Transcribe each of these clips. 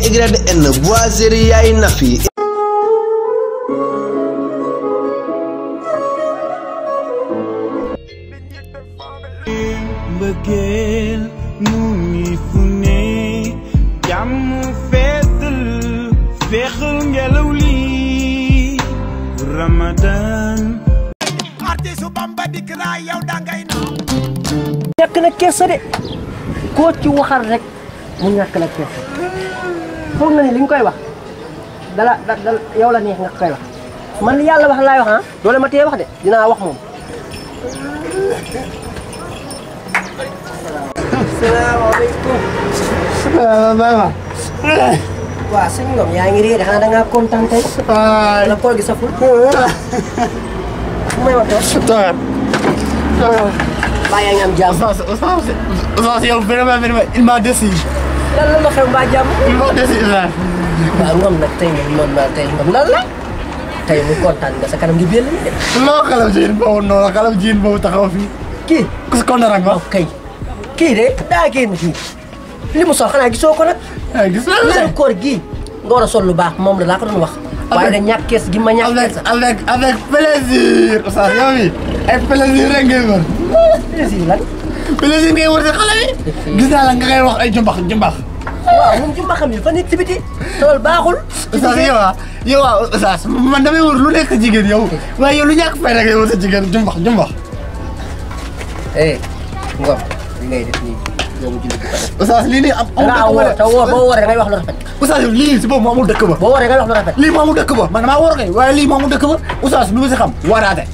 YN Boiserie Yaay Nafi. Mbëggeel mu ngi fu ne jàmm feetal feexal ngelaw li Ramadan artisu Bamba dik na yow dangay no ñàkk na kersa de koo ci waxal rek mu ñàkk na kersa foog na ni li nga koy wax dala yow la neex nga koy wax man li yàlla wax laay wax ah doole ma tee wax de dinaa wax moom. Assalamualaikum. Mama. Wah, sëñ Ngom yaa ngi réer xanaa da ngaa kontaan tey. la koor gi saful. may wax Toog. Mbaa yaa ngi am jàmm. Oustaz yow vraiment il m'a déçu. lan la xew mbaa jàmm. Il m'a déçu Oustaz. waaw Ngom nag tey moom noonu la tey Ngom lan la. tey mu kontaan nga sa kanam gi béll de. loo xalam jiin boobu noonu xalam jiin boobu taxaw fii. kii. ku si kontaan ak ma. kay. kii de daa génn fii li mu sol xanaa gisoo ko nag. gis naa weeru koor gii nga war a sol lu baax moom la laa ko doon wax. waaye da ñàkk kees gi ma ñàkk kees. avec plaisir Oustaz yow mi ak plaisir rek ngay wër. plaisir lan. plaisir ngay wër si xale bi. gis naa la nga koy wax ay jumbax jumbax. waaw moom jumba xam yi fa nekk ci biti loolu baaxul. Oustaz yow Oustaz man damay wër lu nekk jigéen yow waaye yow lu ñàkk fay rek ngay wër sa jigéen jumbax jumbax. Ngom li ngay def nii doomu jullit bi ko def. Oustaz lii nii amul dëkk ba te wóor boo wooree ngay wax lu rafet. Oustaz yow lii si boobu moo amul dëkk ba. boo wooree ngay wax lu rafet. lii moo amul dëkk ba man damaa woor kay waaye lii moo amul dëkk ba Oustaz lu ma si xam waraate.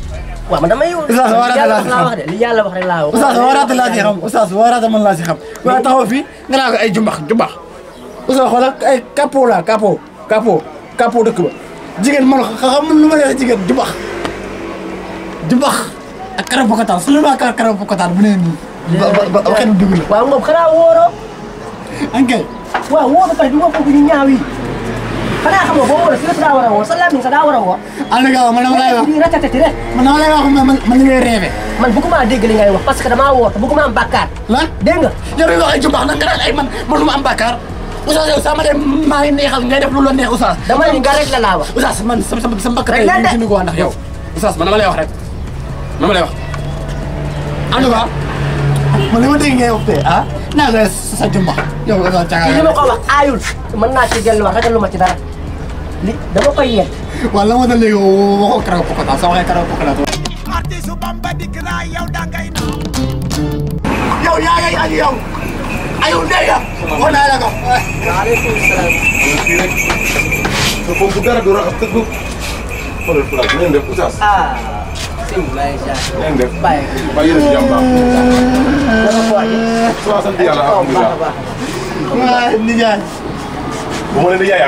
waaw man damay. Oustaz waraate laa si xam wax de li yàlla wax rek laa wax. Oustaz waraate laa si xam Oustaz waraate man laa si xam. waaye taxaw fii nga naa ko ay jumbax jumbax. Oustaz xoolal ay capot la capot dëkk ba jigéen man xam lu ma leen jigéen jumbax jumbax ak karab bu ko taal su ma karab bu ko taal bu nee nii. ba xel dugg la. waaw moom xanaa wóoroo. ankay. waaw wóor ba pare du ma foofu ñu ñaaw yi. xanaa xam nga boo wóoree si lépp daa war a wóor sa làmmiñ sa daa war a wóor. en tout cas man dama lay wax di ratatati rek. man dama lay wax man li ngay rêvé. man bëgguma dégg li ngay wax parce que damaa wóor te bëgguma am bàkkaar. lan dégg nga. yow dañuy wax ay jumbax nag nga naan ay man du ma am bàkkaar. Oustaz yow sama dem maa ngi neexal ngay def lu la neex Oustaz. dama ni nga rek la laa wax. Oustaz man sama mbakk tey ñu gën ko ndax yow. Oustaz man dama lay wax rek dama lay wax en tout cas man li ma dégg ngay wax tey naa nga sa jumbax yow Oustaz kii li ma ko wax aayul mën naa ci delluwaat rek lu ma ci dara li dama koy yéen. waaw la ma doon léegi waxoo karaw pokata soo waxee karaw pokata. artisu Bamba dik na yow dangay no yow yaa ngi ak yow ayul dégg nga wax naa la ko. waaleykum salaam. fii rek te foofu bu dara du raxas te du xoolal place ngeen def Oustaz. sëñ bi maa ngi jaar. ngeen def bàyyi ba yéen a si jàmm baax. dama ko waaj. waaw sant yàlla alhamdulilah. waaw nijaay. bu ma nee nijaay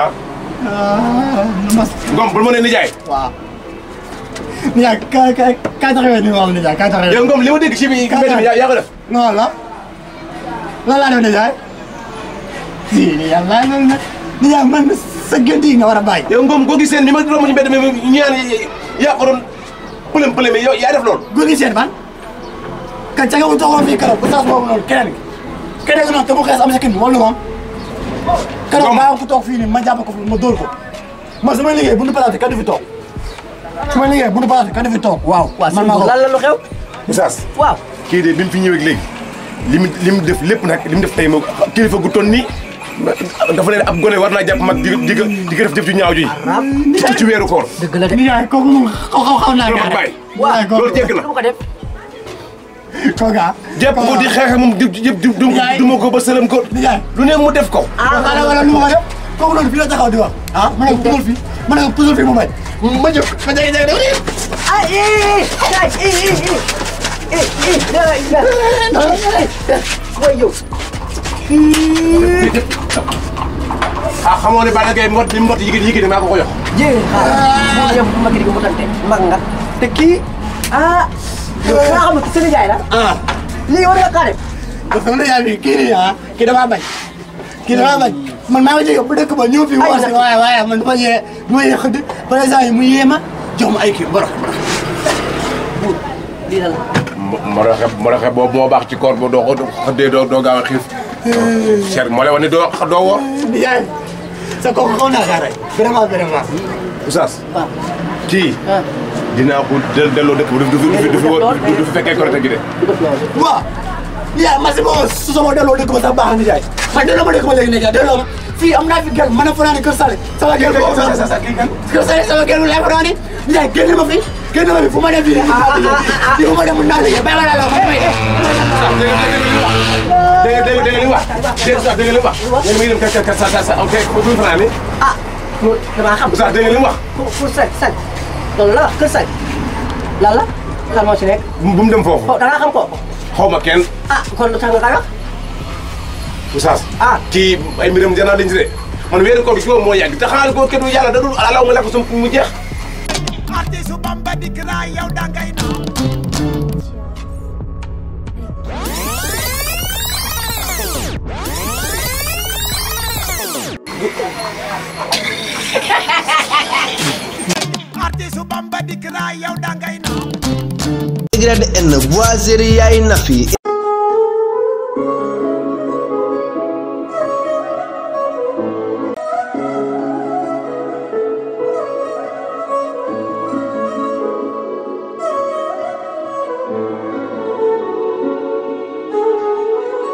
Ngom bu ma nee nijaay. waaw. nijaay kaay taxawee nii moom nijaay kaay taxawee. yow Ngom li ma dégg ci mbedd mi yaa ko def. non lan laa def nijaay. nijaay maa ngi leen nijaay man sa gént yi nga war a bàyyi. yow Ngom koo gis seen ni ma romb ci mbedd mi ñaan yaa ko doon pëlëm yow yaa def loolu. góor gi seen ban. ka ca nga mu toxoon fii keroog Oustaz boobu noonu keneen gi noonu te mu xees am sa kii bi wala moom. keroog maa ko toog fii nii ma jàpp ko ma dóor ko man su ma liggéey bu nu palaate kan du fi toog su ma liggéey bu nu palaate kan du fi toog waaw. man maa ko lan la lu xew. Oustaz. waaw. kii de bi mu fi ñëwee léegi li mu def lépp nag li mu def tey moom kilifa gu toll nii dafa ne ab gone war naa jàpp mag di ko def jëf ju ñaaw ji. ci weeru koor. dëgg la de. nijaay kooku moom xaw naa loolu bàyyi. waaw loolu jégg na. lu ko def. kooka. jàpp ko di xeex moom du ma ko ba sëlam ko. nijaay lu ne mu def ko. wala lu ma ko def kooku noonu fii la taxaw di wax. ma ne ko pusul fii ma ne ko pusul fii mu bañ. ma jóg ma jege dama mooy yow. xamoo ne Balla Gaye li mu mot Yékini maa ko jox. jërëjëf xaaral yow mag di ko motante mag nga te kii yow nga xam ne seen jaay la. lii war nga kaa def. parce que sama nijaay bi kii nii kii damaa bañ. kii damaa bañ man maa ngi jóge bu dëkk ba ñëw fii woo si waaye man du ma yee xëdd par exemple mu yee ma jox ma ay kii borox lii la la. moroxe boobu moo baax ci koor boo doo ko xëddee doo gaaw a xiif. cher moo lay wax ne doo woor. nijaay sa kooku xaw naa kaa rey vraiment. Oustaz. waaw. kii. dinaa ko delloo dëkk bi du fi fekkee korite gi de. waaw. yaa ma si boo su sama delloo dëkk ba sax baax na jaay man delloo ma dëkk ba léegi ne jaay delloo ma fii am naa fi gel mën a fanaan Kër Sale sama gel boobu Kër Sale sama gel bu lay fanaane jaay génn ma fi fu ma dem fii di fu ma dem naa liggéey bay ma la ma may dégg nga li wax dégg nga li wax yéen mi ngi dem Kër Sale ok fu mu fanaane damaa xam Oustaz dégg nga li wax pour Sale loolu la wax Kër Sale lan la kan moo ci nekk bu mu dem foofu da ngaa xam ko xaw ma kenn kon lu tax nga koy wax Oustaz kii ay mbiram janaa dañ ci de man weeru koor gi ci moo yàgg te xanaa ko kenn yàlla da dul alaw nga lekk sum mu jeex artiste Bamba dikk naa yow dangay naaw artiste Bamba dikk naa yow dangay naaw Grade N Boiserie yaay Nafi.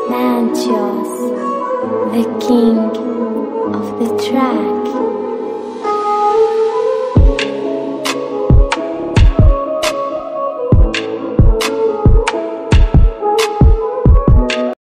Mantios, the king.